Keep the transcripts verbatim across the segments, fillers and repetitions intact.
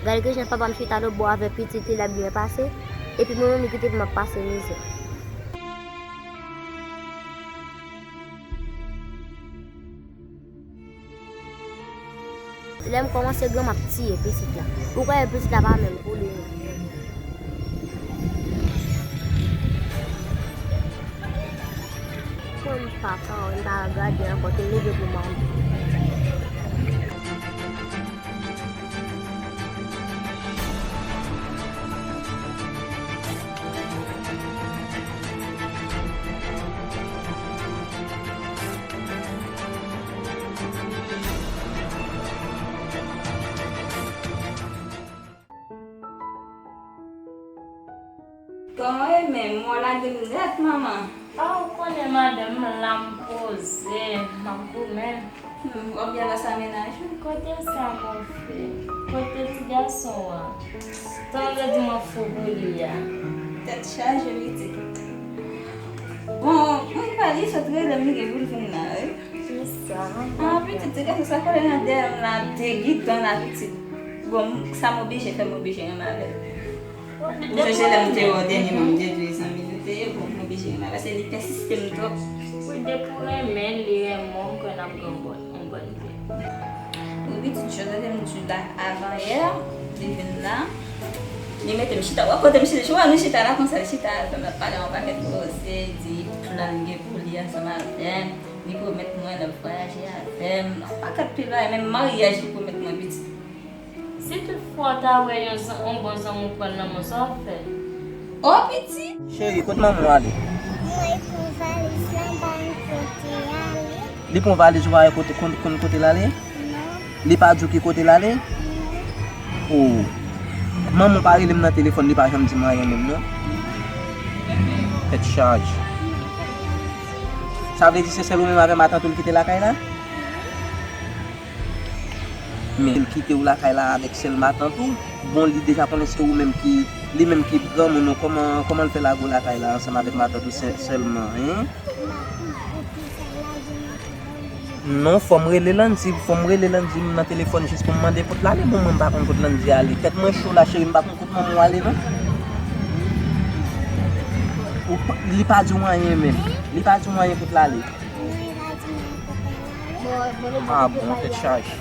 Gade kijan papa m chita lòtbò avèk pitit li, l ap byen pase, epi mwen menm li kite pou m ap pase mizè. Lè m kòmanse gran, m ap tiye pitit la. Ou kwè pitit la pa menm pou li menm. Mwen m pa ka wè, m pa ka gade ankò, te leve pou manman. Kòman e menm? Ou lage m nèt, manman. A, ou konnen madanm, m la, m poze, m ap goumen. Hmm, w ap byen nan sa mennaj ou? Kote sa, mon frè? Kote ti gason an? Tan w te di mwen fou pou li a. Tèt chaje, pitit. Bon, mwen pa li sot rele m, li gen pou l vin la, wi. Kisa? Ah, pitit, ti gason sa kole nan dèyè m la, te gitan la, pitit. Bon, sa m oblije fè, m oblije renmen avè l. Ou sonje lè m te wè w dènyèman, m te di w e zanmi nou te ye, bon, m oblije renmen avè l, paske li pèsiste m twòp. Wi, depi w renmen l, li renmen w, m kwè n ap gen yon bòn, yon bòn vi. Wi, pitit, jodi a te m di w la, avanyè, li vin la, li mete m chita. Ou wè kote m chita, ou wè nou chita la konsa, li chita avè m, l ap pale yon pakèt koze, di plan l gen pou li ansanm avè m, li pwomèt mwen l ap vwayaje avè m, yon pakèt pil bagay, menm maryaj li pwomèt mwen, pitit. Si tout fwa w ta wè yon zan-, yon bon zanmi w pran l nan men w, sa w ap fè? O, pitit! Cheri, kote manman w ale? Mwen pran valiz la, m pa konn kote l ale. Li pran valiz ou pa konn, konn, konn kote l ale? Non. Li pa di w ki kote l ale? Non. O. Manman w pa rele m nan telefòn, li pa janm di m anyen menm, non? Non. Tèt chaje. Sa vle di se sèl ou menm avè matant ou l kite lakay la? Men l kite w lakay la avèk sèl matant ou? Bon, li deja konnen se ou menm ki, li menm ki granmoun ou, kòman, kòman l fè lage w lakay la ansanm avèk matant ou sè-, sèlman, en? Non, fò m rele Landy, fò m rele Landy nan telefòn jis pou m mande kote l ale. Bon, mwen m pa konn kote Landy ale. Tèt mwen cho la, cheri, m pa konn kote manman w ale, non. Ou pa, li pa di w anyen menm. Li pa di w anyen kote l ale. Ah bon, tèt chaje.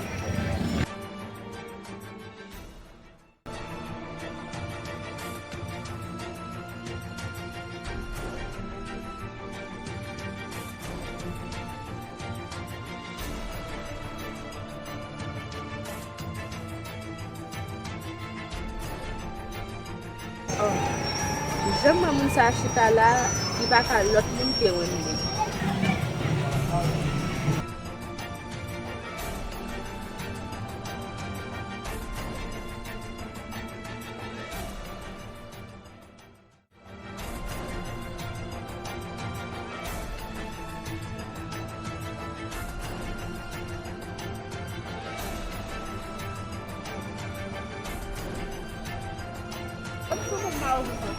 Oh, jan granmoun sa a chita la, li pa ka lòt moun ke Wendy.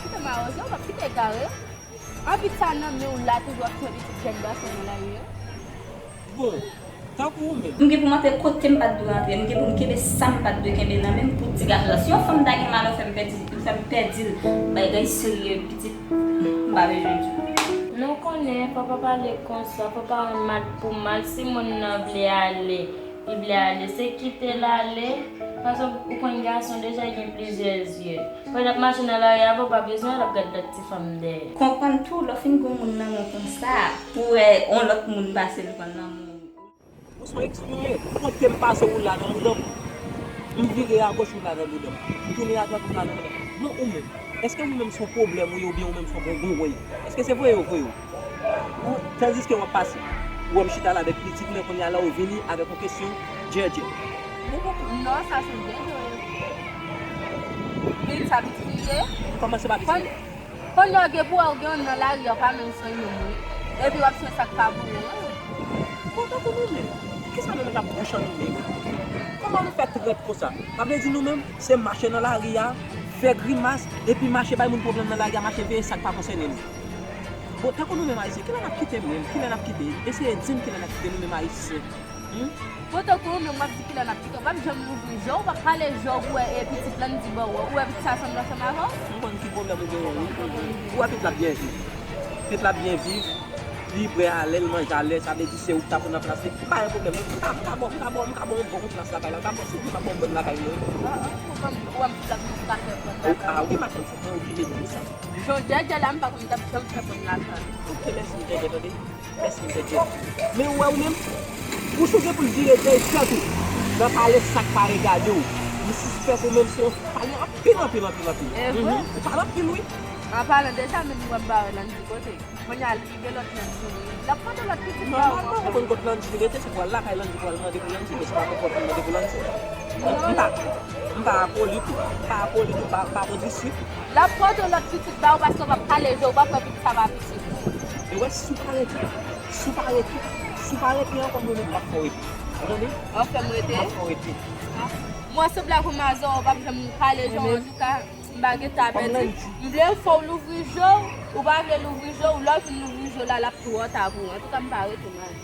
Kite mawozo, w p ap kite kare. Anpil sa nan men w la, toujou ap fè pitit jèn gason nan lari a. Bon, tankou ou menm. M gen pou m antre kote m pa t dwe antre, m gen pou m kenbe sa m pa t dwe kenbe nan men m pou ti gason sa. Si yon fanm ta gen mal, fè m pèdi, fè m pèdi l. Bagay serye, pitit, m pa bezwen di w. Nou konnen, fò pa pale konsa, fò pa rann mal pou mal. Si moun nan vle ale, li vle ale, se kite l ale. Paske ou konn gason deja gen plizyè zye. Pandan l ap mache nan lari a, fò pa bezwen l ap gad lòt ti fanm dèyè. Konprann tou, lè w fin gen yon moun nan men w konsa, pou wè yon lòt moun pase l pran nan men w. Ou son eksprime, kote m pase ou la nan bouda m. M vire agoch ou la nan bouda m. M tounen adwat ou la nan bouda m. Non, ou menm. Èske ou menm se yon pwoblèm ou ye oubyen ou menm se yon bonbon ou ye? Èske se voye yo voye ou? Ou, tandiske w ap pase, ou wè m chita la avèk pitit mwen, kounye a la ou vini avèk yon kesyon djèdjè. Non, sa se djèdjè. Pitit sa pitit li ye. Kòman se pa pitit? Kounye a gen pou wè ou gen youn nan lari a, w pa menm swen youn wi. Epi w ap swen sa k pa pou ou an. Bon, tankou nou menm, kisa nou menm k ap bouch an nou menm? Kòman nou fè trant konsa? Sa vle di nou menm, se mache nan lari a, fè grimas, epi mache bay moun pwoblèm nan lari a, mache veye sa k pa konsène nou. Bon, tankou nou menm Ayisyen, kilè n ap kite menm? Kilè n ap kite? Eseye di m kilè n ap kite nou menm Ayisyen. Poto kou menm w ap di kilè n ap kite, w p ap janm louvri je w, w p ap pale je w pou wè e pitit Landy ba w, ou wè pitit sa sanble ansanm avè w? M konn ki pwoblèm ou genyen wi. Ou wè pitit la ap byen viv. Pitit la ap byen viv, li bwè alè, l manje alè, sa vle di se ou ki ta pou ranplase. Pa gen pwoblèm non. M ka, m ka ba w, m ka ba w, m ka ba w yon bon ranplas lakay la. M ka ba w, si w vle, m ka ba w yon bon lakay mwen. Ah, ah, ou wè m, ou wè m pitit la ap fè pran lakay. Ah wi, m ap fè sa, mwen oblije di w sa. Jan w djèdjè la, m pa konn m t ap janm fè pran lakay. Ok, mèsi, m djèdjè, tande. Mèsi, m djèdjè. Men ou wè ou menm, ou sou gen pou l vire de je tou nan pale sa k pa regade w. M sispèk ou menm se yon pale anpil, anpil, anpil, anpil. E vre? Ou pale anpil, wi. An palan de sa, menm mwen m pa wè Landy kote. Kounye a, li gen lòt nèg sou li. L ap pote lòt pitit ba ou ankò. Nòmalman, ou konn kot Landy rete, se pou al lakay Landy, pou al mande pou Landy, men se pa pou al mande pou Landy. M pa, m pa akolit ou, m pa akolit ou, m pa, m pa pran disip. L ap pote lòt pitit ba ou paske w p ap pale je w, w p ap wè pitit sa pa pitit ou. E wè, si w pa rete, si w pa rete, si w pa rete ankò, mwen menm m p ap fè w rete. Ou tande? W ap fè m rete? M p ap fè w rete. Mwen sanble ak yon mazò, w p ap janm pale je w, antouka, m pa gentan apèdi. M vle fè w louvri je w, ou pa vle louvri je w, lè w vin louvri je w la, l ap twò ta pou ou. Antouka, m pa rete mal.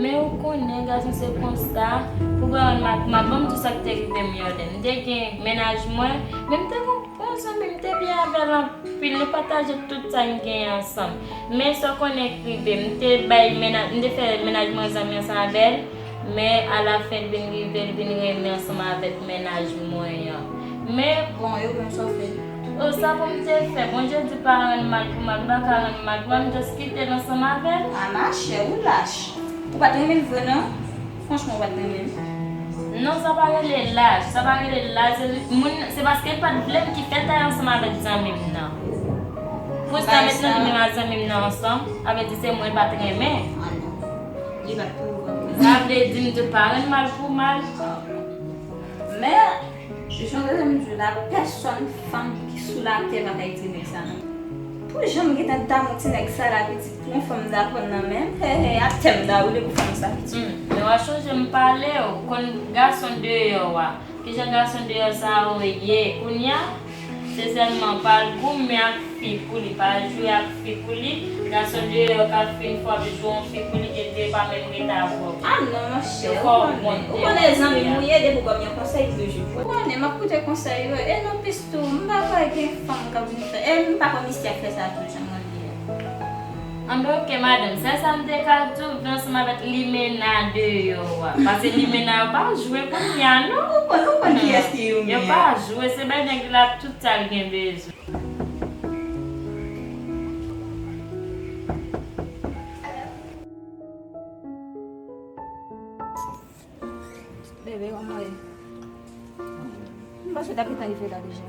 Men ou konnen, gason se konsa, pou pa rann mal pou mal, ban m di w sa k te rive m, Yolène. M te gen mennaj mwen, men m te gon, gon zanmi, m te byen avè l anpil, nou pataje tout sa n genyen ansanm. Men sa w konnen k rive, m te bay mennaj, m te fè mennaj mwen zanmi ansanm avè l, men alafen l vin rive, l vin renmen ansanm avèk mennaj mwen an. Men, bon, e ou menm sa w fè? O, sa pou m te fè? Bondye di pa rann mal pou mal, m pa ka rann mal pou mal, m just kite l ansanm avè l. A machè, ou lach. Ou pa t renmen l vre non. Franchman, ou pa t renmen l. Non, sa pa rele lach, sa pa rele lach. Se moun, se paske l pa t vle m ki fè l t al ansanm avèk zanmi m nan. Pou sa, mentnan li menm ak zanmi m nan ansanm, sa vle di se mwen l pa t renmen. Ah non. Li pa t pou ou vre. Sa vle di m te pa rann mal pou mal. Men, jan w tande m di w la, pèsòn fanm ki sou latè pa ka itilize sa non. Pou jan m gentan damou ti nèg sa la pitit, pou yon fanm m t aprann nan men m, hey, hey, atè m ta woule pou fanm sa pitit. Hmm, men w a chonje m pale w, konn gason deyò a. Kijan gason deyò sa yo ye? Kounye a, se sèlman pa al goumen ak fi pou li, pa al jwe ak fi pou li. Gason deyò k ap fin fò ap jwe yon fi pou li, gen de pa menm ret avè w. Ah non, monchè, ou konnen, ou konnen zanmi m ou ye, depi w ban m yon konsèy, toujou. Ou konnen, m ap koute konsèy yo, e non, pistou, m pa kwè gen fanm k ap vin fè, e m pa kwè misye ap fè sa tou, jan mwen li a. Anben, oke, madanm, sèl sa m te ka di w, vin ansanm avèk limena deyò a. Paske limena yo pa jwe kounye a, non. Ou konn, ou konn kiyès ki limena. Yo pa jwe, se bay nèg la tout sa l gen bezwen. Bebe, kòman w ye? M panse w t ap gentan rive la deja.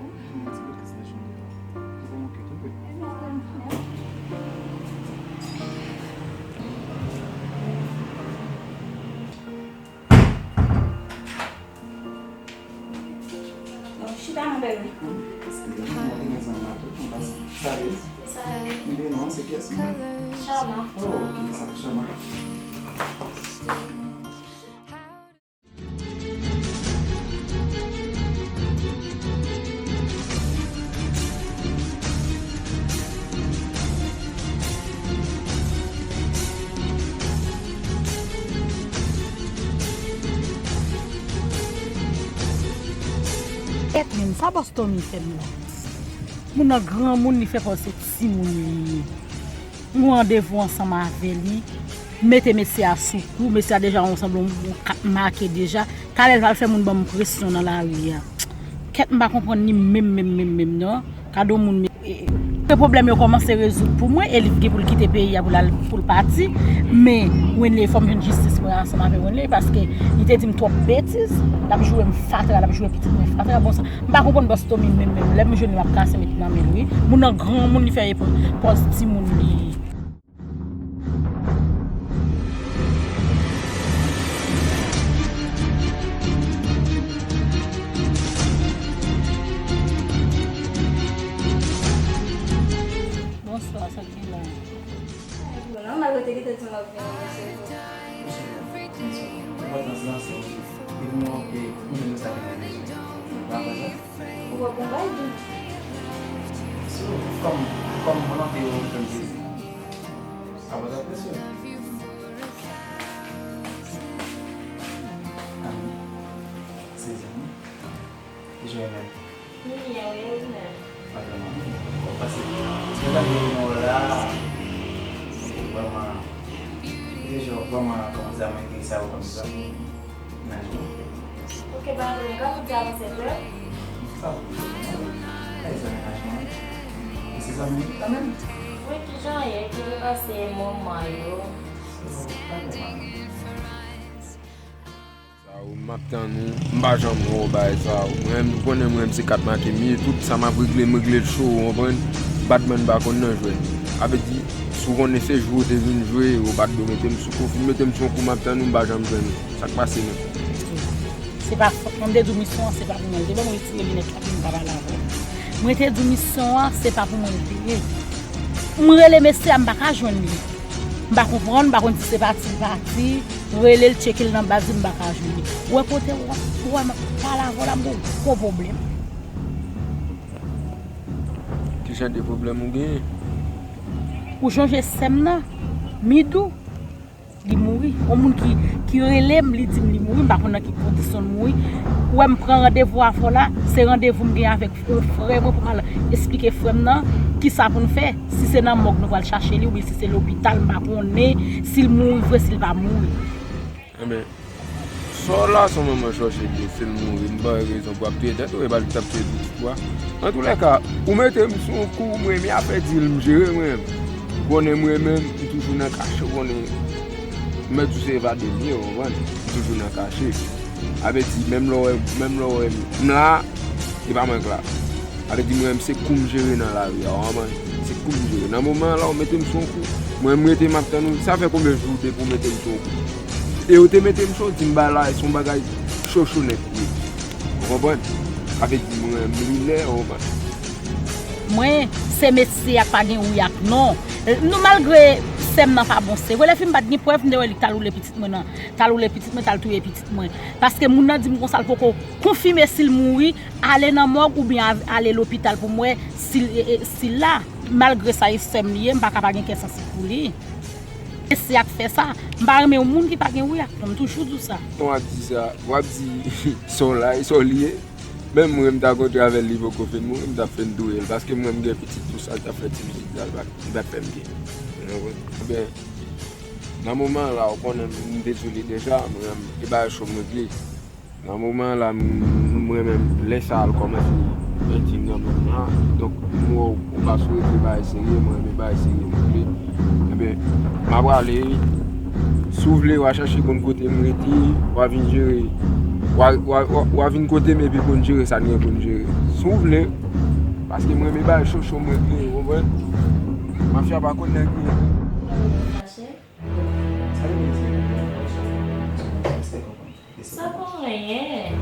Chita non, bebe. Salut. Salut. Mwen non, se kiyès mwen? Sharma. Oh, ok, sa Sharma. Kèt menm, sa bòs Tommy fè m la? Moun nan granmoun, li fè pòz se timoun li ye. M gon randevou ansanm avè li. M mete mesye a sou kou. Mesye a deja yon sanble yon kat make deja. Talè l pral fè moun ban m presyon nan lari a. Kèt, m pa konprann li menm, menm, menm, menm, non. Gade yon moun, e, e, pwoblèm yo kòmanse rezoud pou mwen, e li gen pou l kite peyi a pou l al, pou l pati. Men, Wenley, fò m jwenn jistis mwen ansanm avè Wenley, paske li te di m twòp betiz, l ap joure m fatra, l ap joure pitit mwen fatra. Bon, sa, m pa konprann bòs Tommy menm, menm. Lè m jwenn li, m ap kase met nan men l, wi. Moun nan granmoun, li fè pòz timoun li ye. Kòm, kòm volonte yo jwenn Jezi. Apot Apre sou. Amen. Se zanmi. Ki jan w ye menm? M byen, wi, ou menm? Pa vrèman byen. Bon, paske, si w ta vin wè la, vrèman, deja, vrèman, kòmanse a mwen te sa yo kòm zanmi. Menaj mwen. Ok, pa gen pwoblèm. Ka fout di avanse frè? Sa fout di avanse. Ay, zanmi menaj mwen. Mwen se zanmi li kanmenm. Wi, ki jan ye? Ki jan pase moman yo? Se pa nòmal. Sa yo, m ap tann ou, m pa janm wè w bagay sa yo. Mwen menm, ou konnen mwen menm se kat make m ye, tout sa m ap regle, m regle l cho, ou konprann? Batman pa konn nan jwèt. Sa vle di, si w konnen se jwe w te vin jwe, ou pa t dwe mete m sou kou, fin mete m sou yon kou, m ap tann ou, m pa janm jwenn ou. Sa k pase menm? Se pa fòt mwen, m te di w misyon an se pa pou mwen. Li te ban mwen retire linèt la pou m ka pale avè w. Mwen te di w misyon an se pa pou mwen li te ye. M rele mesye a, m pa ka jwenn li. M pa konprann, m pa konn si se pati l pati. Rele l, tcheke l nan baz li, m pa ka jwenn li. Ou wè kote w ap, ou wè m ap pale avè w la, m gon gwo pwoblèm. Ki jan de pwoblèm ou genyen? Ou chonje sè m nan? Midou. Li mouri. Yon moun ki, ki rele m, li di m li mouri, m pa konn nan ki kondisyon l mouri. Ou wè m pran randevou avè w la, se randevou m gen avèk yon frè mwen pou m al esplike frè m nan kisa pou n fè. Si se nan mòg nou pral chache li, oubyen si se lopital, m pa konnen si l mouri vre, si l pa mouri. Enben, sa w la se yon manman chòche li ye, si l mouri, m ba w rezon pou ap touye tèt ou, e pa li k t ap touye pitit ou a. Antoulèka, ou mete m sou yon kou, mwen, men afè di l, m jere mwen. Ou konnen mwen menm, m toujou nan kache, ou konnen. M mèt di w se evade m ye, ou konprann? M toujou nan kache. Sa vle di, menm lè w wè, menm lè w wè m la, e pa mwen k la. Sa vle di, mwen menm, se kou m jere nan lari a, ou konprann? Se kou m jere. Nan moman an la, ou mete m sou yon kou. Mwen, m rete, m ap tann ou. Sa fè konbyen jou depi w mete m sou yon kou? E ou te mete m sou, di m bagay la, se yon bagay chocho nèt li ye. Ou konprann? Sa vle di, mwen, m li lè, ou konprann? Mwen, se mesye a k pa gen wi ak non. Nou, malgre sè m nan pa bon, se vre, lè fi m pa t gen prèv, m te wè li t al woule pitit mwen nan, t al woule pitit mwen, t al touye pitit mwen. Paske moun nan di m konsa, l poko konfime si l mouri, ale nan mòg oubyen a-, ale lopital pou m wè si l, e, e, si l la. Malgre sa e sè m li ye, m pa ka pa gen kè sansib pou li. Mesye a k fè sa, m pa renmen yon moun ki pa gen wi ak non, m toujou di w sa. Jan w ap di sa, w ap di sa w la, e sa w li ye. Menm mwen, m ta kontre avè l, li poko fin mouri, m t ap fin touye l. Paske mwen, m gen pitit tou, sa l t ap fè ti pitit la, li pa t, li pa t fè m byen. Ou konprann? Ebyen, nan moman an la, ou konnen, m te di w li deja, mwen, e bagay cho m regle. Nan moman an la, m, mwen menm, lè sa a, l kòmanse entim nan menm nan. Donk, m wè w, ou pa sou regle bagay serye, mwen renmen bagay serye, m vle. Ebyen, m a prale. Si w vle, w a chache konn kote m rete, w a vin jere. W a, w a, w a, w a vin kote m epi konn jere sa n gen pou n jere. Si w vle, paske mwen renmen bagay cho cho, mwen vle, ou konprann? Mafya pa konn nèg yo. Fache? Sa vle di, sa konprann. Sa pa anyen.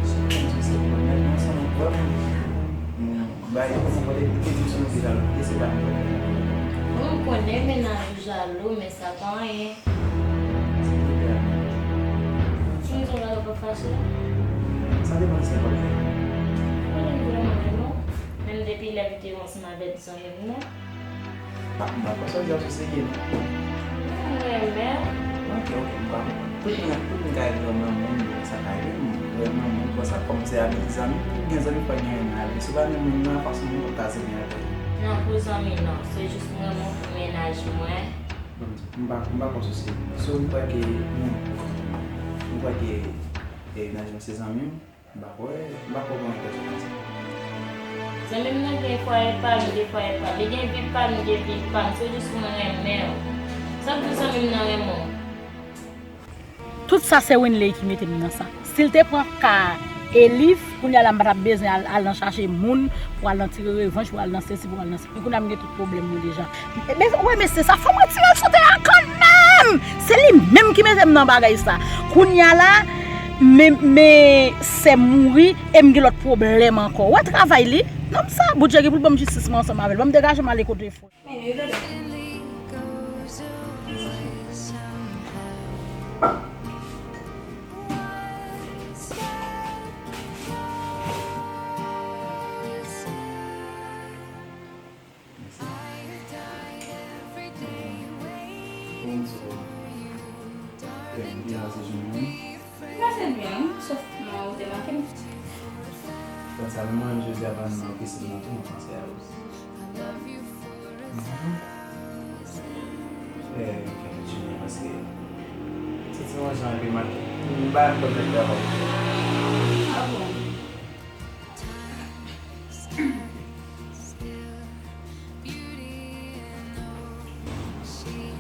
Mwen konnen mennaj ou jalou, men sa pa anyen. Ki rezon jalou pa fache? Sa depann si l pa byen. Mwen menm vrèman renmen w. Menm depi lè m te ansanm avèk zanmi m nan. M pa, m pa kwè sa w di a sou serye non. Non, m renmen w. Ok, ok, m pa konprann. Tout moun, tout moun ka renmen yon moun, sa ka rive, m renmen yon moun konsa, kòm se avèk zanmi, tout gen zanmi fò gen renmen avè. Si w pa renmen moun nan, fason moun pou ta zanmi avè l. Non, pou zanmi non, se jis m renmen w pou mennaj mwen. M pa, m pa kwè sou serye. So, m kwè ke, m, m kwè ke, e, mennaj mwen se zanmi m. M pa kwè, m pa kwè gen yon pèsonaj. Zanmi m nan gen fwaye pa l, m gen fwaye pa m. Li gen vi pa l, m gen vi pa m. Se jis mwen renmen w. Sa k di zanmi m nan renmen w? Tout sa se Winley ki mete m nan sa. Si l te pran ka Elif, kounye a la m pa t ap bezwen al, al nan chache moun pou al nan tire revanch, pou al nan sesi, pou al nan sa. Men kounye a m gen tout pwoblèm mwen deja. Men, wè, mesye sa, fò m retire l sou tè a kanmenm! Se li menm ki mete m nan bagay sa. Kounye a la, men, men sè m mouri, e m gen lòt pwoblèm ankò. Wè travay li? Nonm sa, Bondye gen pou l ban m jistis mwen ansanm avè l. Ban m degaje m ale kote frè. Pase jounen an? Pase byen, wi, sòf mwen ou te manke m. Konsa, menm mwen menm jodi a pandan nan pisin nan tou, mwen panse a ou. Mhm. Eh, Junior, paske se ti yon jan epi m ak, m pa menm konn sa k te avè w. Ah bon?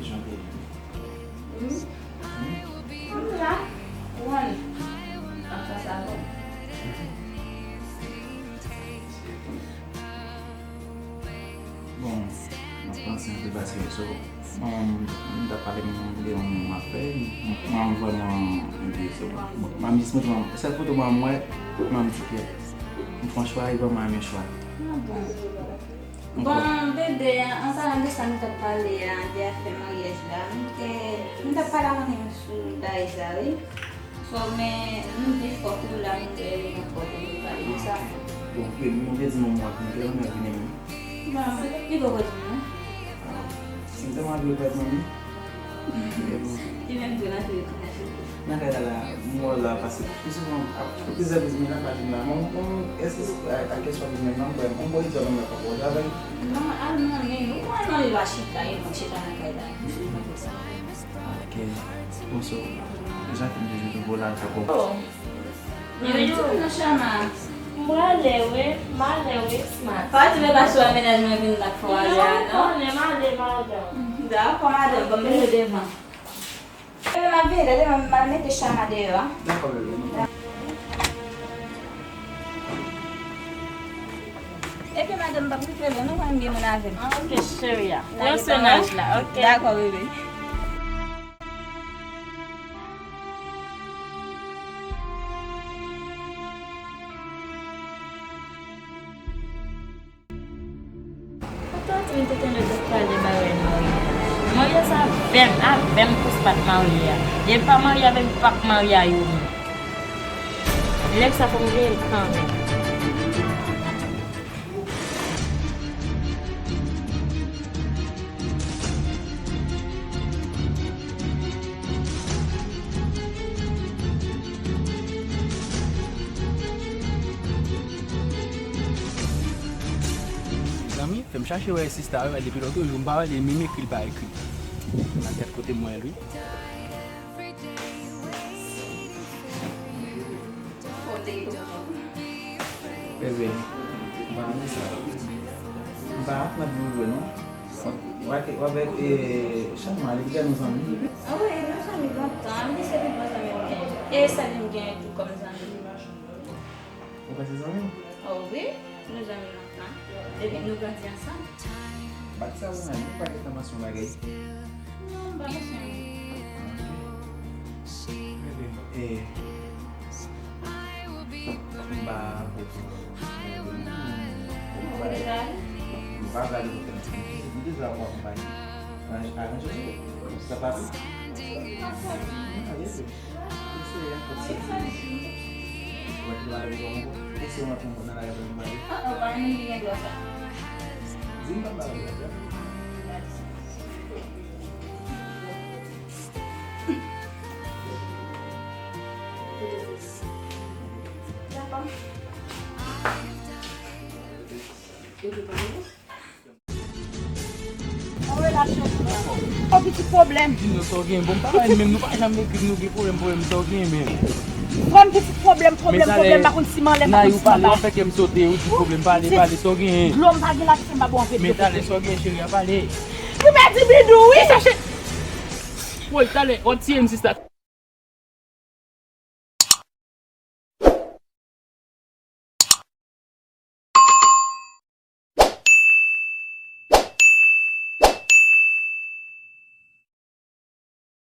Jan te ye. Hmm? Hmm? M la. Wan. Ap pase avè w. Bon, m ap panse anpil paske so, manman m, m t ap pale m de yon moun m ap fè, manman m vrèman enterese. Manman m jis montre m, sèl foto manman m wè, manman m di ke m fè yon chwa, e vrèman renmen chwa. Ah bon. Bon, bebe, an palan de sa nou t ap pale a, de afè maryaj la, m te, m t ap pale avèk ou sou bagay sa, wi. So, men, m di fòk ou la, m te rele ankò pou nou pale de sa. Bon, bebe, m te di manman w ke m te renmen vini, wi. Bon, li poko di m, non. Ah, si m te mande w, ou pa t mande? Li menm tou, l antre nan kay la. Nan kay la, la, m wè w la, paske pi souvan, ap, plizyè plizyè moun ap vin la. Mwen, mwen, èske se a, a kesyon vin menm nan, mwen, mwen, mwen, mwen, mwen, travay? Non, al non, men, ou wè non, li va chita, e mwen chita nan kay la. M sou konn sa. Ok. Bon, so, jan ke m te di w, la, sa bon. Oh. Mwen di w non, Chama. M prale, wi. M ale, wi, Smart. Pa di bebe sou amenajman vin la fwa a, non? Non, m konnen, m ale, madanm. Dakò, madanm, ban m vin devan. Bebe, m ap vini, tande, m al mete Chama deyò a. Dakò, bebe. Epi, madanm, m p ap rive lwen, non, mwen gen moun avè m. Ah, ok, cheri a. Pran swen naj la, ok? Dakò, bebe. Ou tande m te tande w t ap pale bagay maryaj. Maryaj sa avè m, avè m pou Smart marye a. Lè l pa marye avè m, li p ap marye a Yomi. Nèg sa fò m genyen l kanmenm. Mezanmi, fè m chache wè sista yo, depi lòt jou m pa wè li, li menm ekri, li pa ekri. Nan tèt kote m wè l, wi. Bebe, m pa renmen sa. M pa aprann nou jwe, non. W avèk, w avèk, e, Chama, li gentan nou zanmi. Ah wi, nou zanmi lontan. M di se pi bon zanmi m genyen. E sèl li m genyen tou kòm zanmi. Ou pa se zanmi w? Oh wi, nou zanmi lontan. Depi nou grandi ansanm. Bat sa ou menm, ou pa gentan panse yon bagay? Non, m pa panse anyen. Ok. Bebe, e, m pa konprann. Ou deja ale? M pa prale kote m di. M deja ap akonpaye. Aranje, aranje tou. Sa pase? Sa pase. Ah, bebe. Eseye ankò ti. Ou wè ki pa leve ankò. Eseye antre nan lari pou nou pale. Ah, ah, pa menm li gen dwa sa. Di m pa pale avè l. Dakò. Yon relasyon pou mwen. Yon pitit pwoblèm. Di nou sa w gen. Bon, m pa wè menm, nou pa janm ekri, nou gen pwoblèm, pwoblèm, sa w gen menm. Frè m, pitit pwoblèm, pwoblèm, pwoblèm, m pa konn si m anlè, m pa konn si m anba. Ou fè kè m sote, ou di pwoblèm, pale, pale, sa w gen. Dlo m pa gen lakay, m pa bon anpil. Men talè, sa w gen, cheri a, pale. Ou pèdi bidou, wi. Woy, talè, w ap tiye m, sista.